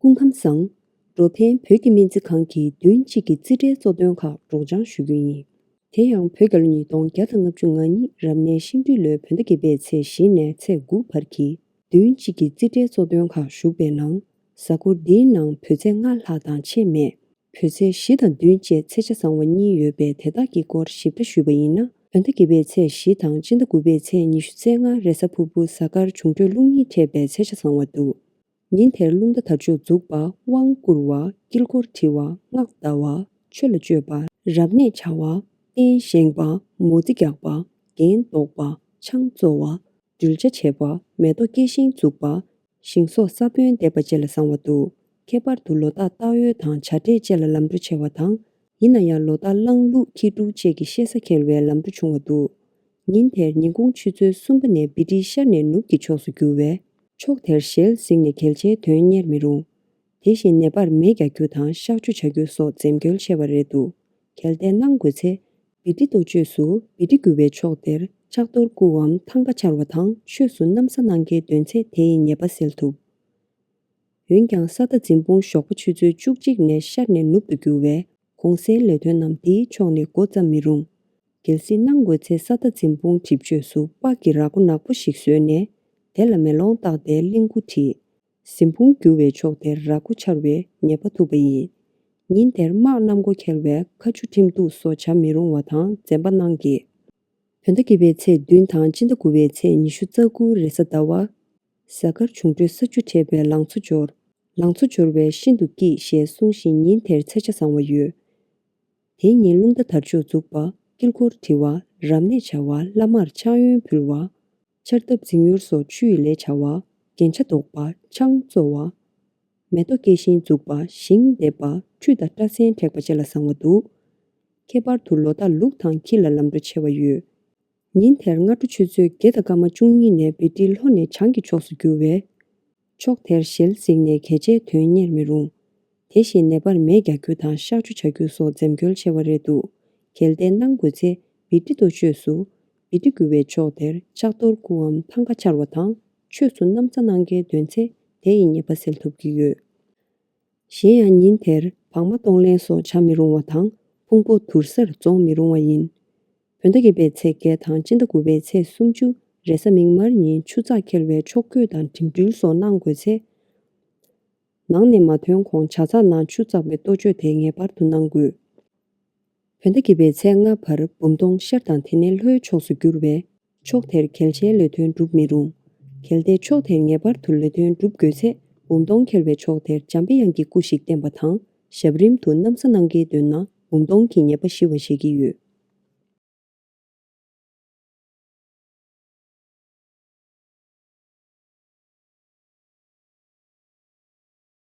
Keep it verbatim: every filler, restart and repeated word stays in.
སྐུ་ཁམས་བཟང་། འགྲོ་ཕན་བོད་ཀྱི་སྨན་རྩིས་ཁང་གིས་བདུན་གཅིག་གི་རྩིས་ཁྲའི་གཙོ་དོན་ཁག་སྒྲོག་སྦྱང་ཞུ་རྒྱུ་ཡིན། དེ་ཡང་བོད་རྒྱལ་ལོ་ཉིས་སྟོང་བརྒྱ་དང་ལྔ་བཅུ་ང་གཉིས་རབ་གནས་ཤིང་སྦྲུལ་ལོའི་བོད་ཟླ་བརྒྱད་པའི་ཚེས་བཞི་ནས་ཚེས་དགུ་བར་གྱི་བདུན་གཅིག་གི་རྩིས་ཁྲའི་གཙོ་དོན་ཁག་ཞུགས་པའི་ནང་། གཟའ་འཁོར་འདིའི་ནང་བོད་ཚེས་ལྔ་ལྷག་དང་ཕྱེད་མེད། བོད་ཚེས་བཞི་དང་བདུན་བཅས་ཚེས་ཆ་བཟང་བ་གཉིས་ཡོད་པས། དེ་དག་གི་སྐོར་ཞིབ་ཕྲ་ཞུས་པ་ཡིན་ན། བོད་ཟླ་བརྒྱད་པའི་ཚེས་བཞི་དང་སྤྱི་ཟླ་དགུ་པའི་ཚེས་ཉི་ཤུ་རྩ་ལྔ་རེས་གཟའ་ཕུར་བུ་གཟའ་སྐར་འབྱུང་འཕྲོད་རླུང་གཉིས་འཕྲད་པའི་ཚེས་ཆ་བཟང་བ་འདུག་ཉིན་དེར་རླུང་རྟ་དར་ལྕོག་འཛུགས་པ། དབང་བསྐུར་བ། དཀྱིལ་འཁོར་བྲི་བ། སྔགས་བཟླ་བ། ཆོས་ལ་སྤྱོད་པ། རབ་གནས་བྱ་བ། རྟེན་བཞེངས་པ། མོ་རྩིས་རྒྱག་པ། རྒྱན་འདོགས་པ། ཆང་བཙོ་བ། སྦྲུལ་བྱ་བྱེད་པ། མེ་ཏོག་སྐྱེ་ཤིང་འཛུགས་པ། ཞིང་སོགས་ས་བོན་འདེབས་པ་བཅས་ལ་བཟང་བ་འདུག་ཁྱད་པར་དུ་ལོ་རྟགས་རྟགས་ཡོལ་དང་བྱ་འབྲས་བཅས་ལ་ལམ་འགྲོ་ཆེ་བ་དང་། ཡིན་ན་ཡང་ལོ་རྟགས་གླང་ལུག་ཁྱི་འབྲུག་བཅས་ཀྱི་གཤེད་ས་འཁེལ་བའི་ལམ་འགྲོ་ཆུང་བ་འདུག་ཉིན་དེར་ཉིན་གུང་ཆུ་ཚོད་གསུམ་པ་ནས་བི་ཏྲི་ཤར་ནས་ནུབ་ཀྱི་ཕྱོགས་སུ་རྒྱུ་བས། ཕྱོགས་དེར་ཞལ་གཟིགས་ནས་གལ་ཆེའི་དོན་གཉེར་མི་རུང་། དེ་བཞིན་ནད་པར་མེ་རྒྱག་རྒྱུ་དང་གཤག་བཅོས་བྱ་རྒྱུ་སོགས་འཛེམ་དགོས་ཆེ་བ་རེད་འདུག་གལ་ཏེ་གནང་དགོས་ཚེ། བི་ཏྲི་གཏོ་བཅོས་སུ་བི་ཏྲི་རྒྱུ་བའི་ཕྱོགས་དེར་ཕྱག་རྡོར་སྐུའམ་ཐང་ཀ་འཕྱར་བ་དང་ཆོས་སུ་གནམ་ས་གནང་གལ་འདོན་ཚེ་དེ་ཡི་ཉེས་པ་སེལ་ཐུབ། འོན་ཀྱང་ས་རྟ་འཛིན་སྤུངས་ཞོགས་པ་ཆུ་ཚོད་བཅུ་གཅིག་ནས་ཤར་ནས་ནུབ་ཏུ་རྒྱུ་བས། གོང་གསལ་ལས་དོན་རྣམས་འདིའི་ཕྱོགས་ནས་འགོ་བརྩམ་མི་རུང་། གལ་སྲིད་གནང་དགོས་ཚེ་ས་རྟ་འཛིན་སྤུངས་གྲིབ་བཅོས་སུ་སྤགས་ཀྱི་ར་སྒོ་ནག་པོ་ཞིག་བཟོས་ནས། དེ་ལ་མེ་ལོང་བཏགས་ཏེ་གླིང་སྐུ་བྲིས། འཛིན་སྤུངས་རྒྱུ་བའི་ཕྱོགས་དེར་ར་སྒོ་འཕྱར་བའི་ཉེས་པ་ཐུག་པ་ཡིན། ཉིན་དེར་དམག་གནམ་སྒོ་འཁེལ་བས་ཁ་ཆུ་ཁྲིམས་གཏུགས་སོགས་བྱ་མི་རུང་བ་དང་འཛེམ་པ་གནང་གི། བོད་ཟླ་བརྒྱད་པའི་ཚེས་བདུན་དང་སྤྱི་ཟླ་དགུ་པའི་ཚེས་ཉི་ཤུ་རྩ་དགུ་རེས་གཟའ་ཟླ་བ། གཟའ་སྐར་འབྱུང་འཕྲོད་ས་བཅུ་འཕྲད་པས་ལང་ཚོ་འབྱོར། ལང་ཚོ་འབྱོར་བས་ཤིན་ཏུ་སྐྱིད་ཞེས་གསུངས་ཤིང་ཉིན་དེར་ཚེས་ཆ་བཟང་བ་ཡོད། དེ་ཉིན་རླུང་རྟ་དར་ལྕོག་འཛུགས་པ། དཀྱིལ་འཁོར་བྲི་བ། རབ་གནས་བྱ་བ། བླ་མར་ཕྱག་གཡོན་ཕུལ་བ། ཆར་ཐབ་འཛིང་ཡུལ་སོགས་ཆུ་ཡི་ལས་བྱ་བ། རྒྱན་ཆ་འདོགས་པ། ཆང་བཙོ་བ། མེ་ཏོག་སྐྱེ་ཤིང་འཛུགས་པ། ཞིང་འདེབས་པ། ཁྲུས་དང་སྐྲ་སེན་བྲེག་པ་བཅས་ལ་བཟང་བ་འདུག་ཁྱད་པར་དུ་ལོ་རྟགས་ལུག་དང་ཁྱི་ལ་ལམ་འགྲོ་ཆེ་བ་ཡོད། ཉིན་དེར་སྔ་དྲོ་ཆུ་ཚོད་བརྒྱད་དང་སྐར་མ་བཅུ་གཉིས་ནས་བི་ཏྲི་ལྷོ་ནས་བྱང་གི་ཕྱོགས་སུ་རྒྱུ་བས། ཕྱོགས་དེར་ཞལ་གཟིགས་ནས་གལ་ཆེའི་དོན་གཉེར་མི་རུང་། དེ་བཞིན་ནད་པར་མེ་རྒྱག་རྒྱུ་དང་གཤག་བཅོས་བྱ་རྒྱུ་སོགས་འཛེམ་དགོས་ཆེ་བ་རེད་འདུག་གལ་ཏེ་གནང་དགོས་ཚེ་བི་ཏྲི་གཏོ་བཅོས་སུ། བི་ཏྲི་རྒྱུ་བའི་ཕྱོགས་དེར་ཕྱག་རྡོར་སྐུའམ་ཐང་ཀ་འཕྱར་བ་དང་ཆོས་སུ་གནམ་ས་གནང་གལ་འདོན་ཚེ་དེ་ཡི་ཉེས་པ་སེལ་ཐུབ་ཀྱི་ཡོད། གཞན་ཡང་ཉིན་དེར་བག་མ་གཏོང་ལེན་སོགས་བྱ་མི་རུང་བ་དང་ཕུང་པོ་དུར་སར་བཙོང་མི་རུང་བ་ཡིན། བོད་ཟླ་བརྒྱད་པའི་ཚེས་བརྒྱད་དང་སྤྱི་ཟླ་དགུ་པའི་ཚེས་སུམ་ཅུ་རེས་གཟའ་མིག་དམར་ཉིན་ཆུ་ཚགས་འཁེལ་བའི་ཕྱོགས་བཀོད་དང་འགྲིམ་འགྲུལ་སོགས་གནང་དགོས་ཚེ། ནང་ནས་མ་ཐོན་གོང་བྱ་ཚགས་ནང་ཆུ་བཙགས་པའི་གཏོ་བཅོས་དེ་ངེས་པར་དུ་གནང་དགོས། བོད་ཟླ་བརྒྱད་པའི་ཚེས་ལྔ་བར་འབུམ་སྟོང་ཤར་དང་དེ་ནས་ལྷོའི་ཕྱོགས་སུ་འགྱུར་བས། ཕྱོགས་དེར་གལ་ཆེའི་ལས་དོན་སྒྲུབ་མི་རུང་། གལ་ཏེ་ཕྱོགས་དེར་ངེས་པར་དུ་ལས་དོན་སྒྲུབ་དགོས་ཚེ། འབུམ་སྟོང་འཁེལ་བའི་ཕྱོགས་དེར་འཇམ་པའི་དབྱངས་ཀྱི་སྐུ་ཞིག་བསྟན་པ་དང་། ཞབས་རིམ་དུ་གནམ་ས་གནང་གལ་འདོན་ན། འབུམ་སྟོང་གི་ཉེས་པ་ཞི་བ་བཞེས་ཀྱི་ཡོད།